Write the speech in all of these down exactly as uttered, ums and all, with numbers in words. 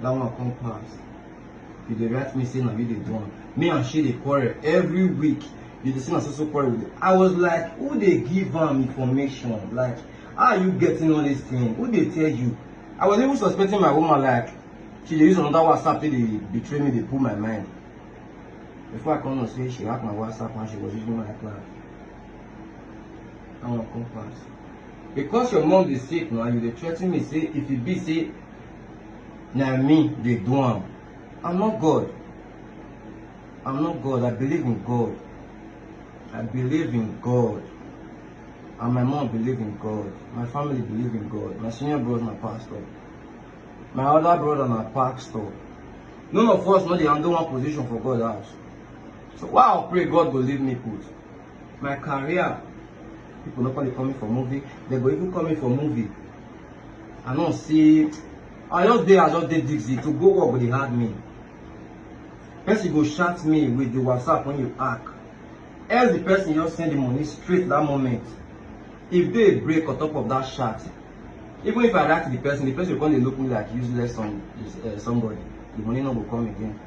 That one come pass. You dey write me say na you dey do am. Me and she dey quarrel every week. You dey see na so so quarrel with. I was like, who dey give am information? Like, how are you getting all this thing? Who dey tell you? I was even suspecting my woman, like, she dey use another WhatsApp take dey betray me, dey pull my mind. Before I come know say she hack my WhatsApp and she was using my iCloud. That one come pass. Because your mom dey sick now, you dey threaten me say if e be say na me dey do am. I'm not God. I'm not God. I believe in God. I believe in God. And my mom believe in God. My family believe in God. My senior brother na pastor. My other brother na pastor. None of us no dey handle one position for God house. So why I pray God go leave me put? My career, people no come dey call me for movie. They go even call me for movie. I no see. I just dey, I just dey dizzy. To go work go dey hard me. Person go shout me with the WhatsApp when you hack. Else the person just send the money straight that moment. If they break on top of that chat, even if I write the person, the person go come dey look me like useless some, uh, somebody. The money no go come again.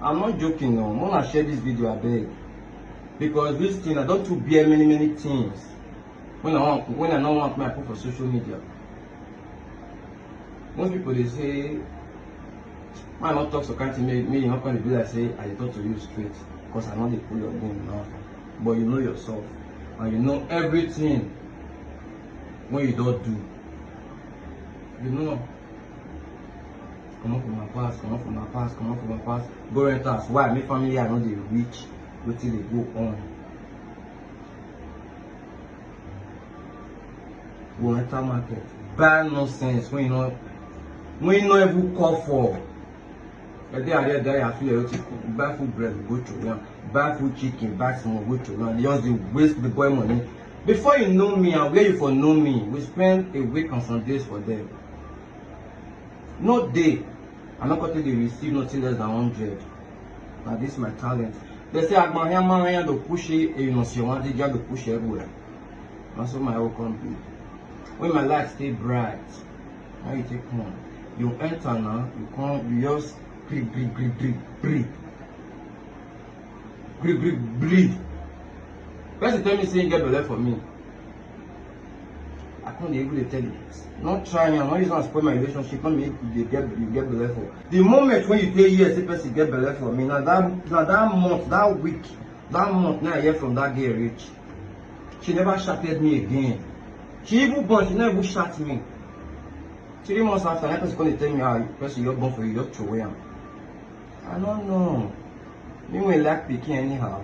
I'm not joking, no. Una share this video, abeg, because this thing, I don too bear many many things. When I want, when I no want, make I put for social media. Most people dey say, why I no talk some kind thing, make, make you no come dey be like say I dey talk to you straight, because I no dey pull your name now. But you know yourself, and you know everything when you don do. You know, comot for my past, comot for my past, comot for my past. Go rent house. Why? Make family I no dey reach wetin dey go on. Go enter market, buy nonsense when you no, when you no even call for. Ede are die, I feel like buy food bread, go to one. Buy food chicken, buy some, go to one. They just dey waste the boy money. Before you know me and where you for know me, we spend a week and some days for them. No day I no come take dey receive nothing less than hundred. Na this my talent. They say agbahia mahia do push e, you know, see one day do push everywhere. Na so my own come be. When my light stay bright, how you take on? You enter now, you come, you just gree gree gree gree gree gree gree gree. Person tell me say he get belle for me. I come dey even dey tell you, no try am, no use am spoil my relationship, no make you dey get, you get belle for. The moment when you tell yes, say person get belle for me, na that, na that month, that week, that month, now I hear from that girl reach. She never chatted me again. She even born, she never even chat me. Three months after, that person come dey tell me, ah, person you born for you, just throw away am. I don't know. Me wey like pikin anyhow.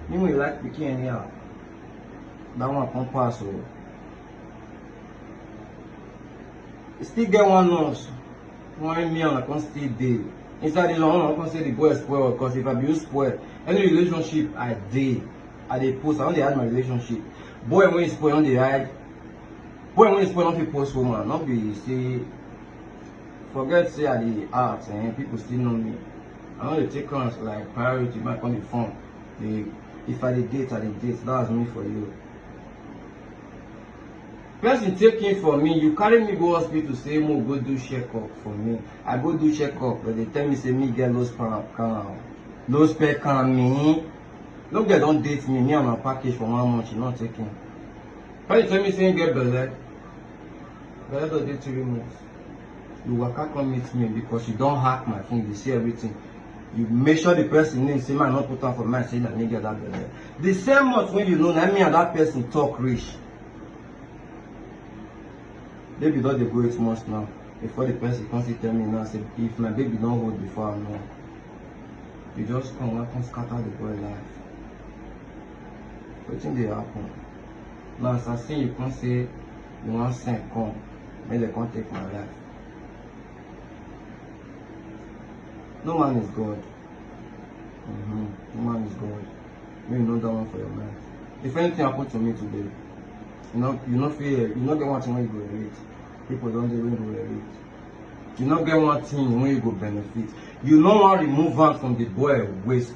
Me wey like pikin anyhow. That one come pass o. E still get one nurse. Why me and I come still dey inside the law? I come say the boy spoil, because if I be you spoil, any relationship I dey, I dey post. I don dey hide my relationship. Boy wey spoil, I don dey hide. Boy wey spoil, no fit post woman. No be say forget say I dey act, eh, people still know me. I no dey take am like priority, make I come dey form. Dey, if I dey date, I dey date. That's me for you. Person take him for me, you carry me go hospital, say mo go do check up for me. I go do check up, but they tell me say me get low sperm count, low sperm count. Me, no girl don date me, me and my package for one month, she not taking. Person tell me say he get belle, belle don dey three months. You waka come meet me because you don hack my phone, you see everything. You make sure the person name, say man no put am for mind, say na me get that belle. The same month when you know, na me and that person talk reach. Baby don dey go eight months now. Before the person come still tell me now, say if my baby don hold before I know. You just come, wan come scatter the boy life. Wetin dey happen? Na assassin you come say you wan send come, make dem come take my life. No man is God. Mm-hmm. No man is God. Make you know that one for your mind. If anything happen to me today, you know, you no fit, you no get one thing wey you go relate. People don dey wey you go relate. You no get one thing wey you go benefit. You no wan remove am from the boy waist.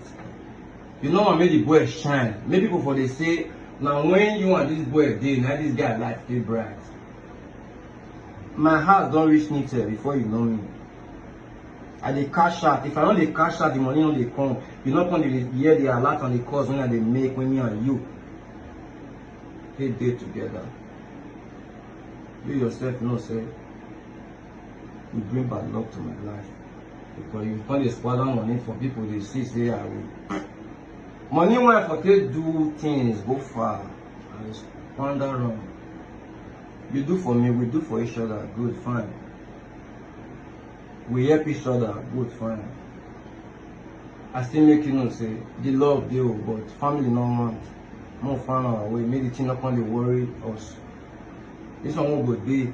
You no wan make the boy shine. Make people for dey say, na when you and this boy dey, na this guy life dey bright. My house don reach me there before you know me. I dey cash out. If I no dey cash out, the money no dey come. You no come dey hear the alert and the calls when I dey make when me and you take dey together. You yourself know say you bring bad luck to my life because you come dey squander money for people dey see say I will. Money wey I for take do things go far and squander am. You do for me, we do for each other, good, fine. We help each other, good, fine. I still make you know say the love dey o, but family no want. More far our way, make the thing no come dey worry us. This one wey go dey,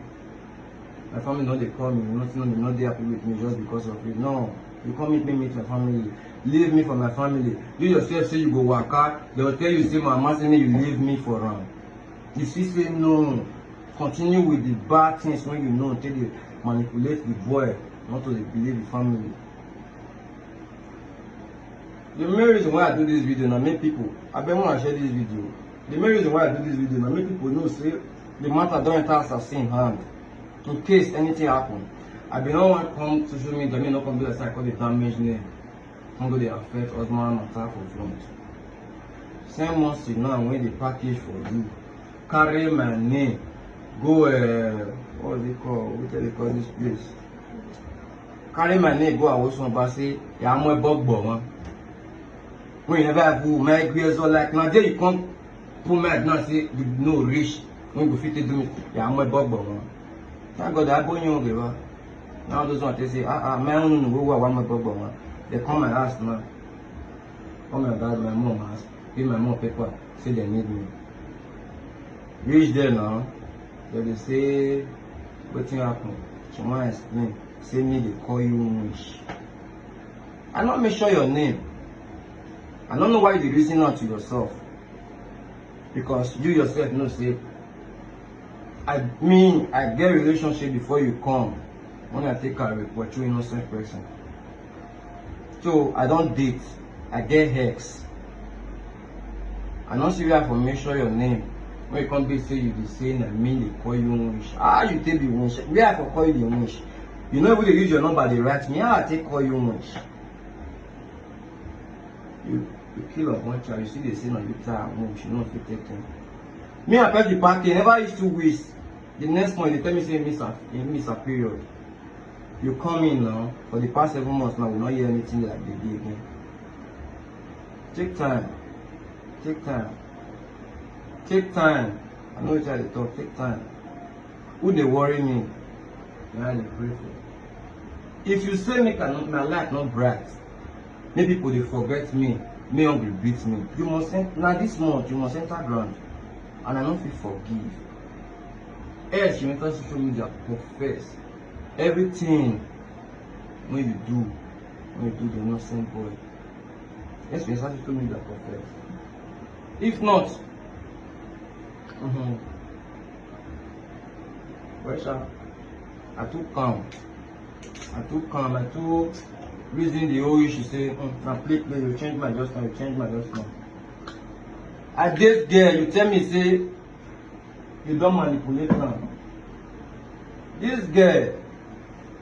my family no dey call me, nothing no dey, no dey happy with me just because of it. No, you come meet me, meet my family. Leave me for my family. You yourself say you go waka, they will tell you say my mama say make you leave me for am. You see say no, continue with the bad things when you know take dey manipulate the boy not to dey believe the family. The main reason why I do this video na make people, abeg make una share this video. The main reason why I do this video na make people know say the matter don enter assassin hand. In case anything happen, I bin no wan come social media, make e no come be like say I come dey damage name, come go dey affect husband matter for front. Same Mercy now wey dey package for you, carry my name go, uh, what is it called? Wetin dem dey call this place? Carry my name go Awosun Oba say, "Ya mo bogbo wọn." When you never have who my ears are like, now there you come put my now say you no reach. When you fit take do me, "Ya mo bogbo wọn." Thank God I born you, give. Now those one they say, "Ah, ah, my own no go wa mo bogbo wọn." They come my house now. Come my dad, my mom house. Give my mom paper. Say they need me. Reach there now. They dey say, "Wetin happen?" She wan explain. Say me dey call you Nwish. I no mention your name. I no know why you dey reason am to yourself. Because you yourself know say, I mean, I get relationship before you come. When I take a report, you innocent person. So I don date, I get ex. I no see where I for mention your name. When you come be say you dey say na me dey call you Nwish. How you take be Nwish? Where I for call you the Nwish? You no even dey use your number dey write me. How I take call you Nwish? You, you kill a bunch of, you see they say na you tie am, she no fit take am. Me, I pack the party, never used to waste. The next month, they tell me say miss her, he miss her period. You come in now, for the past seven months now, we no hear anything like baby again. Take time, take time, take time. I know wetin I dey talk, take time. Who dey worry me? Na I dey pray for. If you say make I no, my life no bright, make people dey forget me, make hungry beat me, you must en-, na this month you must enter ground, and I no fit forgive. Else you enter social media confess everything wey you do, wey you do the innocent boy. Yes, we start to meet that confess. If not, mm-hmm. Well, sha, I too calm. I too calm. I too reason the whole issue. Say, mm, now play, play. You change my just now. You change my just now. I date girl. You tell me say you don manipulate am. This girl,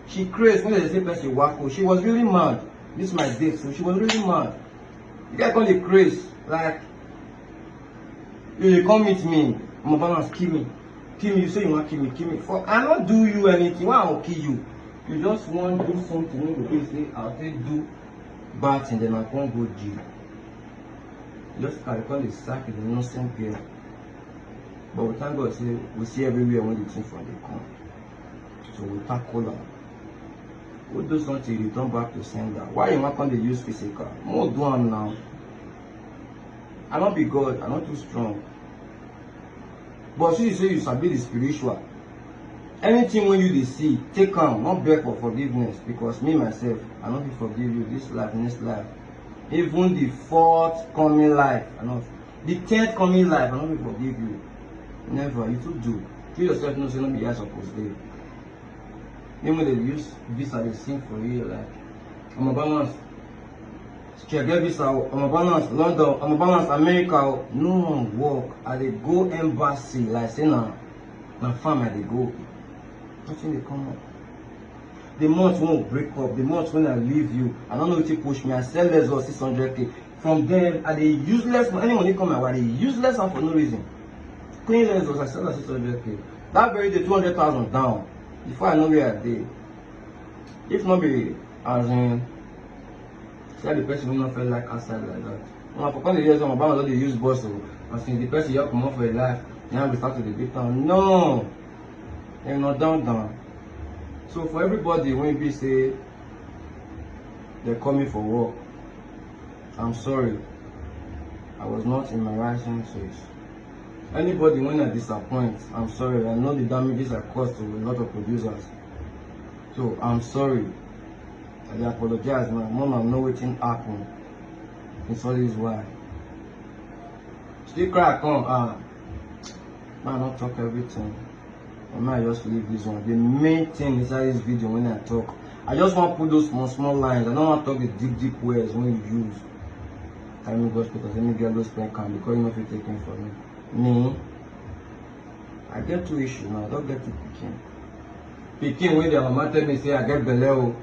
she craze when they say person wacko. She was really mad. This my date, so she was really mad. The guy come dey craze like, "You dey come meet me, I'm a balance, kill me, kill me. You say you wan kill me, kill me. For I no do you anything. Why I go kill you? You just wan do something wey go be say I take do bad thing, then I come go jail." Just carry come dey sack the innocent girl. But we thank God say we see everywhere when the thing from dey come. So we tackle am. We do something, return back to sender. Why you wan come dey use physical? More do am now. I no be God, I no too strong. But since you say you sabi the spiritual, anything when you dey see, take am, no beg for forgiveness, because me myself, I no fit forgive you this life, next life, even the fourth coming life, I no, the tenth coming life, I no fit forgive you. Never, you too do. You yourself know say no be here I suppose dey. Me wey dey use visa dey sing for you like, I'm a balance. Straight get visa o, I'm a balance London, I'm a balance America o. No one work. I dey go embassy like say na, na farm I dey go. Nothing dey come up. The month when we break up, the month when I leave you, I don't know wetin push me. I sell Lexus six hundred K. From then, I dey useless. Any money come my way, I dey useless am for no reason. Clean Lexus, I sell am six hundred K. That very day, two hundred thousand down. Before I know where I dey. If not be as in, say the person wey no fit like outside like that. Una for come dey hear some about don dey use boss o. As in the person you comot for your life, now we start to dey beat am. No, dem no down down. So for everybody wey be say they call me for work, I'm sorry. I was not in my right senses. Anybody when I disappoint, I'm sorry. I know the damages I caused to a lot of producers. So I'm sorry. I dey apologize now. Mama know wetin happen. It's all this why. Still cry come. Ah, man, not talk everything. I might just leave this one. The main thing inside this video when I talk, I just want to put those small small lines. I don't want to talk the deep deep words when you use. Tell me God because let me get those pen can because you know if you take me for me. Me, I get two issues now. I don't get two pikin. Pikin wey their mama tell me say I get belle o.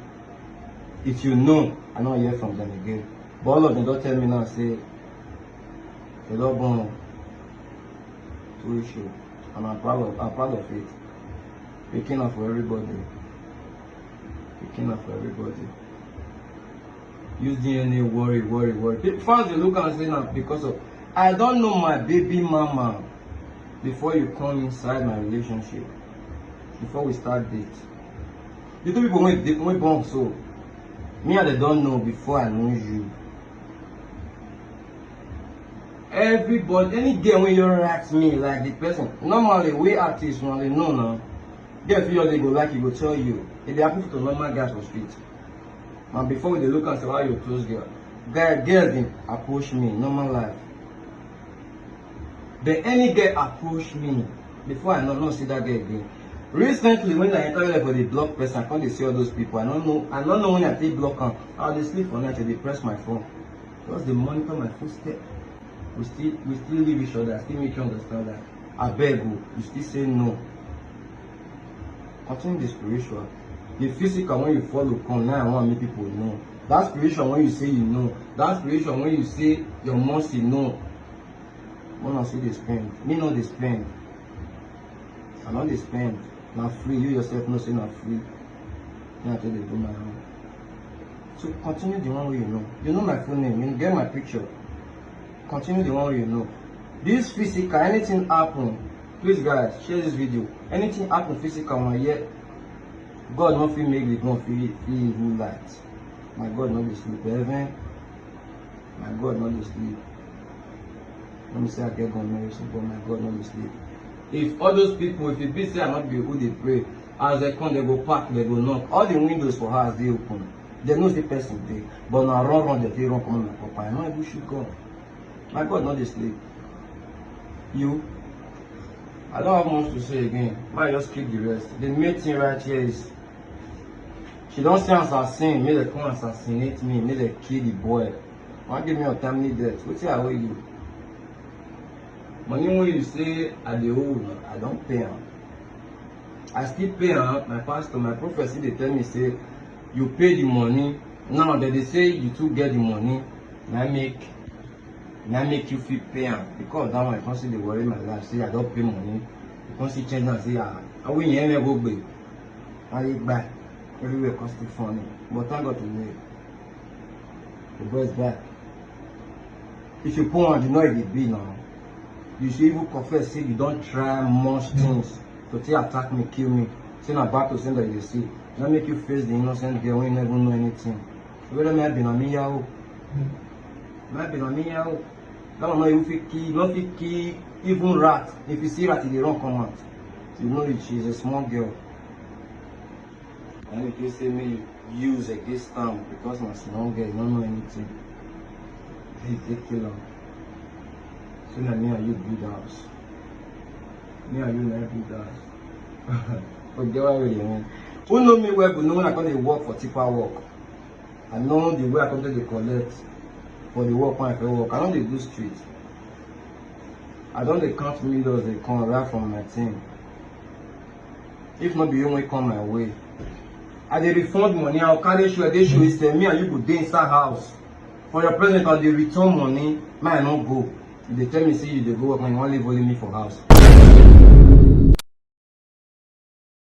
If you know, I no hear from them again. But all of them don tell me now say they don born two issue, and I'm proud of I'm proud of it. Pikin na for everybody. Pikin na for everybody. Use D N A worry, worry, worry. Pe- Fans dey look and say na because of I don't know my baby mama before you come inside my relationship. Before we start date. The two people wey dey- wey born so, me and they don't know before I know you. Everybody, any girl when you react me like the person, normally we artists when they know now. Girl feel they go like you go tell you. If they happen to normal guys for street. And before we dey look and say why you close girl. Guy girls dey approach me, normal life. But any girl approach me, before I know, no see that girl again. Recently, when I enter life for the block person, I come dey see all those people. I don't know, I don't know when I take block am. I dey sleep for night, I dey press my phone. Just dey monitor my footstep. We still we still leave each other. I still make you understand that. I beg you, you still say no. Continue the spiritual. The physical when you follow come now, I want make people know. That spiritual when you say you know. That spiritual when you say your must you know. When I see they spend, me no dey spend. I no dey spend. Na free. You yourself know say na free. Me I tell dey do my own. So continue the one way you know. You know my full name. You get my picture. Continue the one way you know. This physical, anything happen, please guys share this video. Anything happen physical one here, God no fit make the gun fit fit even light. My God no dey sleep heaven. My God no dey sleep. Let me say I get gun medicine, but my God no dey sleep. If all those people, if it be say I not be who they pray, as they come, they go park, they go knock. All the windows for house they open. They know the person dey, but now run run they fit run come my papa. I no even shoot gun. My God no dey sleep. You, I don't have much to say again. Why just keep the rest? The main thing right here is she don't say assassin, make they come assassinate me, make they kill the boy. Why give me a timely death? Wetin I owe you? Money when you say I dey owe, I don't pay am. I still pay am. My pastor, my prophet still dey tell me say you pay the money. Now that they say you too get the money, na make na make you fit pay am because that one I come see dey worry my life. Say I don't pay money. You come see change now say ah, I win here go gbe. I dey buy everywhere come still funny. But thank God today. The boy is back. If you put on, you know it dey be now. You should even confess say you don't try much things to take attack me, kill me. Say na back to sender you see. Not make you face the innocent girl when you never know anything. Whether may be na me yahoo. May be na me yahoo. That one no even fit kill, no fit kill even rat. If you see rat, e dey run come out. You know it, she's a small girl. And if you say me use against am because na small girl, you no know anything. He take kill am. So na me and you build house. Me and you na build house. Forget why we dey run. Who know me well go know when I come dey work for tipa work. I know the way I come take dey collect for the work when I fit work. I no dey do street. I don dey count millions dey come right from my team. If not be you wey come my way, I dey refund money. I go carry shoe, I dey shoe sef. Me and you go dey inside house. For your present, I dey return money. Make I no go. You dey tell me say you dey go work and you wan leave only me for house.